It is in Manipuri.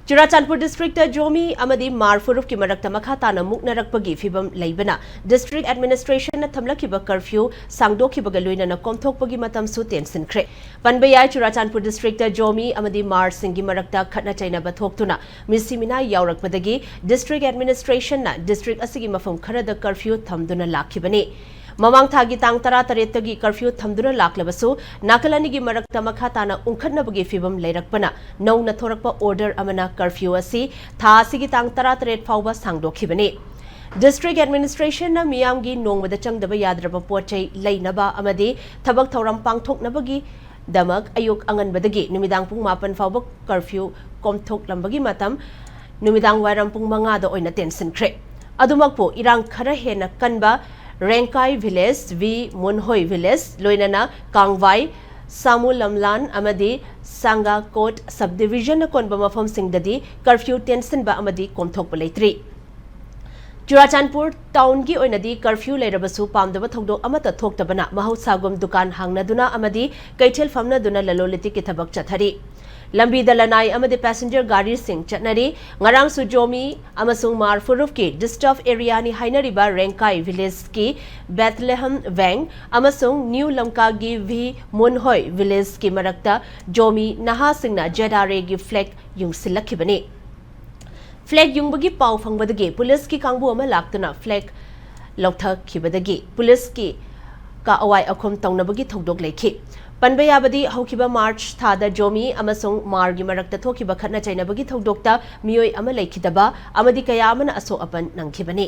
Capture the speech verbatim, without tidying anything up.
ꯆꯨꯔꯥꯆꯥꯟꯄꯨꯔ ꯗꯤꯁꯇ꯭ꯔꯤꯛꯇ ꯖꯣꯃꯤ ꯑꯃꯗꯤ ꯃꯥꯔ ꯐꯨꯔꯨꯞꯀꯤ ꯃꯔꯛꯇ ꯃꯈꯥ ꯇꯥꯅ ꯃꯨꯛꯅꯔꯛꯄꯒꯤ ꯐꯤꯕꯝ ꯂꯩꯕꯅ ꯗꯤꯁꯇ꯭ꯔꯤꯛ ꯑꯦꯗꯃꯤꯅꯤꯁꯇ꯭ꯔꯦꯁꯟꯅ ꯊꯝꯂꯛꯈꯤꯕ ꯀꯔꯐ꯭ꯌꯨ ꯁꯥꯡꯗꯣꯛꯈꯤꯕꯒ ꯂꯣꯏꯅꯅ ꯀꯣꯝꯊꯣꯛꯄꯒꯤ ꯃꯇꯝꯁꯨ ꯇꯦꯟꯁꯤꯟꯈ꯭ꯔꯦ꯫ ꯄꯟꯕ ꯌꯥꯏ, ꯆꯨꯔꯥꯆꯥꯟꯄꯨꯔ ꯗꯤꯁꯇ꯭ꯔꯤꯛꯇ ꯖꯣꯃꯤ ꯑꯃꯗꯤ ꯃꯥꯔꯁꯤꯡꯒꯤ ꯃꯔꯛꯇ ꯈꯠꯅ ꯆꯩꯅꯕ ꯊꯣꯛꯇꯨꯅ ꯃꯤꯁꯤ ꯃꯤꯅꯥꯏ ꯌꯥꯎꯔꯛꯄꯗꯒꯤ ꯗꯤꯁꯇ꯭ꯔꯤꯛ ꯑꯦꯗꯃꯤꯅꯤꯁꯇ꯭ꯔꯦꯁꯟꯅ ꯗꯤꯁꯇ꯭ꯔꯤꯛ ꯑꯁꯤꯒꯤ ꯃꯐꯝ ꯈꯔꯗ ꯀꯔꯐ꯭ꯌꯨ ꯊꯝꯗꯨꯅ ꯂꯥꯛꯈꯤꯕꯅꯤ꯫ ꯃꯃꯥꯡ ꯊꯥꯒꯤ ꯇꯥꯡ ꯇꯔꯥꯇꯔꯦꯠꯇꯒꯤ ꯀꯔꯐ꯭ꯌꯨ ꯊꯝꯗꯨꯅ ꯂꯥꯛꯂꯕꯁꯨ ꯅꯥꯀꯜ ꯑꯅꯤꯒꯤ ꯃꯔꯛꯇ ꯃꯈꯥ ꯇꯥꯅ ꯎꯪꯈꯠꯅꯕꯒꯤ ꯐꯤꯕꯝ ꯂꯩꯔꯛꯄꯅ ꯅꯧꯅ ꯊꯣꯔꯛꯄ ꯑꯣꯔꯗꯔ ꯑꯃꯅ ꯀꯔꯐ꯭ꯌꯨ ꯑꯁꯤ ꯊꯥ ꯑꯁꯤꯒꯤ ꯇꯥꯡ ꯇꯔꯥꯇꯔꯦꯠ ꯐꯥꯎꯕ ꯁꯥꯡꯗꯣꯛꯈꯤꯕꯅꯤ꯫ ꯗꯤꯁꯇ꯭ꯔꯤꯛ ꯑꯦꯗꯃꯤꯅꯤꯁꯇ꯭ꯔꯦꯁꯟꯅ ꯃꯤꯌꯥꯝꯒꯤ ꯅꯣꯡꯃꯗ ꯆꯪꯗꯕ ꯌꯥꯗ꯭ꯔꯕ ꯄꯣꯠ ꯆꯩ ꯂꯩꯅꯕ ꯑꯃꯗꯤ ꯊꯕꯛ ꯊꯧꯔꯝ ꯄꯥꯡꯊꯣꯛꯅꯕꯒꯤꯗꯃꯛ ꯑꯌꯨꯛ ꯑꯉꯟꯕꯗꯒꯤ ꯅꯨꯃꯤꯗꯥꯡ ꯄꯨꯡ ꯃꯥꯄꯟ ꯐꯥꯎꯕ ꯀꯔꯐ꯭ꯌꯨ ꯀꯣꯝꯊꯣꯛꯂꯝꯕꯒꯤ ꯃꯇꯝ ꯅꯨꯃꯤꯗꯥꯡ ꯋꯥꯏꯔꯝ ꯄꯨꯡ ꯃꯉꯥꯗ ꯑꯣꯏꯅ ꯇꯦꯟꯁꯤꯟꯈ꯭ꯔꯦ꯫ ꯑꯗꯨꯃꯛꯄꯨ ꯏꯔꯥꯡ ꯈꯔ ꯍꯦꯟꯅ ꯀꯟꯕ ꯔꯦꯡꯀꯥꯏ ꯚꯤꯂꯦꯖ, ꯚꯤ ꯃꯨꯟꯍꯣꯏ ꯚꯤꯂꯦꯖ, ꯂꯣꯏꯅꯅ ꯀꯥꯡꯚꯥꯏ, ꯁꯥꯃꯨ ꯂꯝꯂꯥꯟ ꯑꯃꯗꯤ ꯁꯥꯡꯒꯥꯀꯣꯠ ꯁꯕ ꯗꯤꯚꯤꯖꯟꯅ ꯀꯣꯟꯕ ꯃꯐꯝꯁꯤꯡꯗꯗꯤ ꯀꯔꯐ꯭ꯌꯨ ꯇꯦꯟꯁꯤꯟꯕ ꯑꯃꯗꯤ ꯀꯣꯝꯊꯣꯛꯄ ꯂꯩꯇ꯭ꯔꯤ꯫ ꯆꯨꯔꯥꯆꯥꯟꯄꯨꯔ ꯇꯥꯎꯟꯒꯤ ꯑꯣꯏꯅꯗꯤ ꯀꯔꯐ꯭ꯌꯨ ꯂꯩꯔꯕꯁꯨ ꯄꯥꯝꯗꯕ ꯊꯧꯗꯣꯛ ꯑꯃꯠꯇ ꯊꯣꯛꯇꯕꯅ ꯃꯍꯧꯁꯥꯒꯨꯝ ꯗꯨꯀꯥꯟ ꯍꯥꯡꯅꯗꯨꯅ ꯑꯃꯗꯤ ꯀꯩꯊꯦꯜ ꯐꯝꯅꯗꯨꯅ ꯂꯂꯣꯟ ꯏꯇꯤꯛꯀꯤ ꯊꯕꯛ ꯆꯠꯊꯔꯤ꯫ ꯂꯝꯕꯤꯗ ꯂꯅꯥꯏ ꯑꯃꯗꯤ ꯄꯦꯁꯦꯟꯖꯔ ꯒꯥꯔꯤꯁꯤꯡ ꯆꯠꯅꯔꯤ꯫ ꯉꯔꯥꯡꯁꯨ ꯖꯣꯃꯤ ꯑꯃꯁꯨꯡ ꯃꯥꯔ ꯐꯨꯔꯨꯞꯀꯤ ꯗꯤꯁꯇꯔꯕ ꯑꯦꯔꯤꯌꯥꯅꯤ ꯍꯥꯏꯅꯔꯤꯕ ꯔꯦꯡꯀꯥꯏ ꯚꯤꯂꯦꯖꯀꯤ ꯕꯦꯊꯂꯦꯍꯝ ꯋꯦꯡ ꯑꯃꯁꯨꯡ ꯅ꯭ꯌꯨ ꯂꯝꯀꯥꯒꯤ ꯚꯤ ꯃꯨꯟꯍꯣꯏ ꯚꯤꯂꯦꯖꯀꯤ ꯃꯔꯛꯇ ꯖꯣꯃꯤ ꯅꯍꯥꯁꯤꯡꯅ ꯖꯦꯗ ꯑꯥꯔ ꯑꯦꯒꯤ ꯐ꯭ꯂꯦꯒ ꯌꯨꯡꯁꯤꯜꯂꯛꯈꯤꯕꯅꯤ꯫ ꯐ꯭ꯂꯦꯒ ꯌꯨꯡꯕꯒꯤ ꯄꯥꯎ ꯐꯪꯕꯗꯒꯤ ꯄꯨꯂꯤꯁꯀꯤ ꯀꯥꯡꯕꯨ ꯑꯃ ꯂꯥꯛꯇꯨꯅ ꯐ꯭ꯂꯦꯒ ꯂꯧꯊꯈꯤꯕꯗꯒꯤ ꯄꯨꯂꯤꯁꯀꯤ ꯀ ꯑꯋꯥꯏ ꯑꯈꯨꯝ ꯇꯧꯅꯕꯒꯤ ꯊꯧꯗꯣꯛ ꯂꯩꯈꯤ꯫ ꯄꯟꯕ ꯌꯥꯕꯗꯤ, ꯍꯧꯈꯤꯕ ꯃꯥꯔꯆ ꯊꯥꯗ ꯖꯣꯃꯤ ꯑꯃꯁꯨꯡ ꯃꯥꯔꯒꯤ ꯃꯔꯛꯇ ꯊꯣꯛꯈꯤꯕ ꯈꯠꯅ ꯆꯩꯅꯕꯒꯤ ꯊꯧꯗꯣꯛꯇ ꯃꯤꯑꯣꯏ ꯑꯃ ꯂꯩꯈꯤꯗꯕ ꯑꯃꯗꯤ ꯀꯌꯥ ꯑꯃꯅ ꯑꯁꯣꯛ ꯑꯄꯟ ꯅꯪꯈꯤꯕꯅꯤ꯫